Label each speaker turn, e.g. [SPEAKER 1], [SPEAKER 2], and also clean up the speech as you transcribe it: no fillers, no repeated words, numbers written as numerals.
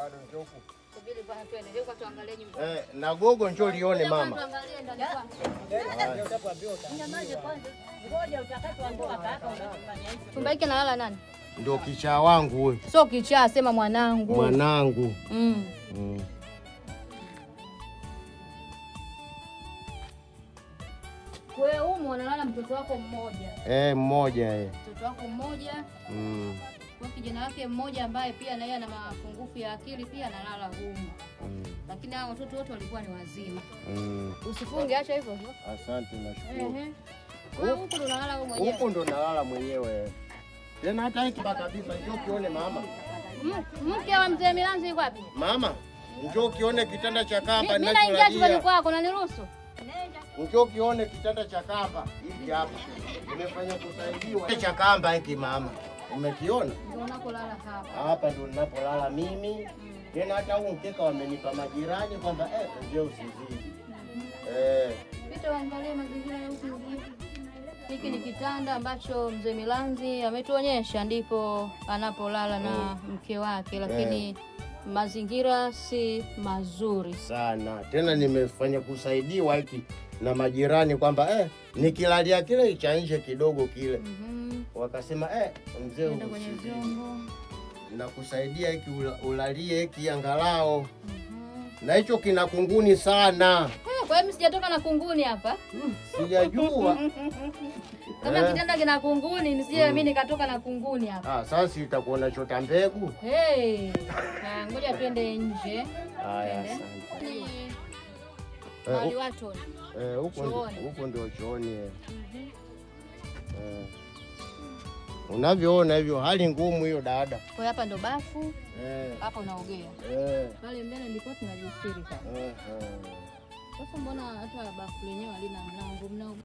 [SPEAKER 1] Bado njoo huku.
[SPEAKER 2] Subiri bwana twende. Njoo kwa tuangalie nyumba.
[SPEAKER 1] Na gogo njoo lione mama.
[SPEAKER 2] Tuangalie ndani kwa.
[SPEAKER 3] Ngoja utakapoambiwa kaka unafanya hicho.
[SPEAKER 2] Chumba hiki analala nani?
[SPEAKER 1] Ndio kichaa wangu huyo.
[SPEAKER 2] Sio kichaa, sema mwanangu.
[SPEAKER 1] Mwanangu.
[SPEAKER 2] Kwa hiyo humu analala mtoto wako mmoja.
[SPEAKER 1] Mmoja.
[SPEAKER 2] Mtoto wako mmoja. Kwa kijana wake mmoja ambaye pia na yeye ana mapungufu ya akili pia analala humu. Lakini hao watoto wote walikuwa ni wazima. Usifunge, acha hivyo hivyo.
[SPEAKER 1] Asante, nashukuru.
[SPEAKER 2] Kwa hiyo huku ndo unalala wewe mwenyewe.
[SPEAKER 1] Huku ndo nalala mwenyewe. Tena hata hiki kabisa, njoo kione mama.
[SPEAKER 2] Mke wa mzee Milanzi yuko wapi?
[SPEAKER 1] Mama, njoo kione kitanda cha kamba
[SPEAKER 2] Mimi naingia chumbani kwako, unaniruhusu?
[SPEAKER 1] Njoo kione kitanda cha kamba hiki hapa. Nimefanya kusaidiwa. Cha kamba hiki mama. Umekiona?
[SPEAKER 2] Ndio unapolala hapa.
[SPEAKER 1] Hapa ndio ninapolala mimi. Tena hata huu mkeka wamenipa majirani kwamba mzee usizidi.
[SPEAKER 2] Pita uangalie mazingira ya huku mjini. Hiki ni kitanda ambacho mzee Milanzi ametuonyesha ndipo anapolala na mke wake, lakini mazingira si mazuri
[SPEAKER 1] sana. Tena nimefanya kusaidiwa hiki na majirani kwamba nikilalia kile cha nje kidogo kile. Wakasema mzee usizidi. Nakusaidia hiki ulalie hiki angalau. Na hicho kina kunguni sana.
[SPEAKER 2] Kwa hiyo mimi sijatoka na kunguni hapa.
[SPEAKER 1] Sijajua.
[SPEAKER 2] Kama kitanda kina kunguni nisije mimi nikatoka na kunguni hapa.
[SPEAKER 1] Sasa itakuwa na chota mbegu.
[SPEAKER 2] Hey. Ngoja twende nje.
[SPEAKER 1] Haya, asante.
[SPEAKER 2] Maliwatoni.
[SPEAKER 1] Huko ndio chooni. Unavyoona hivyo hali ngumu hiyo dada.
[SPEAKER 2] Kwa hiyo hapa ndo bafu. Hapa unaogea. Pale mbele ndipo tunajistiri sasa. Sasa mbona hata bafu lenyewe halina mlango?